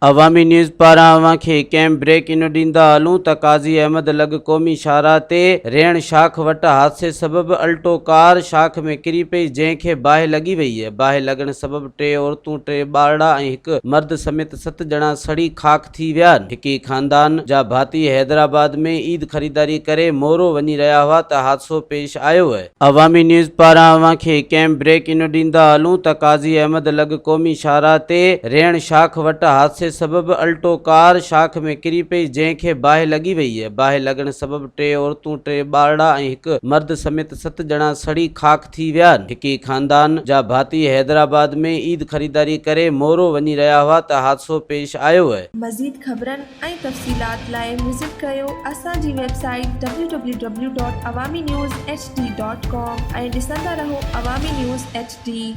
عوامي news پاران اوهان کي ڪنهن بريڪ ان ڏيندا هلون ته قاضي احمد لڳ قومي شاهراهه تي ريڻ شاخ وٽ حادثي سبب الٽو ڪار شاخ ۾ ڪري پئي جنهن کي باهه لڳي وئي. باهه لڳڻ سبب ٽي عورتون، ٽي ٻارڙا ۽ هڪ مرد سميت ست ڄڻا سڙي خاڪ ٿي ويا. هڪ ئي خاندان جا ڀاتي حيدرآباد ۾ عيد خريداري ڪري مورو وڃي رهيا هئا ته حادثو پيش آيو. عوامي نيوز پاران اوهان کي ڪنهن بريڪ ان ڏيندا هلون ته قاضي احمد لڳ قومي شاهراهه تي ريڻ شاخ وٽ حادثي سبب الٽو ڪار شاخ ۾ ڪري پئي جنهن کي باهه لڳي وئي. باهه لڳڻ سبب ٽي عورتون، ٽي ٻارڙا ۽ هڪ مرد سميت ست ڄڻا سڙي خاڪ ٿي ويا. هڪ ئي خاندان جا ڀاتي حيدرآباد ۾ عيد خريداري ڪري مورو وڃي رهيا هئا ته حادثو پيش آيو. مزيد خبرن ۽ تفصيلات لاء وزٽ ڪريو اسان جي website W W W dot Awami news H D dot com ۽ ڏسندا رهو عوامي نيوز ايڇ ڊي.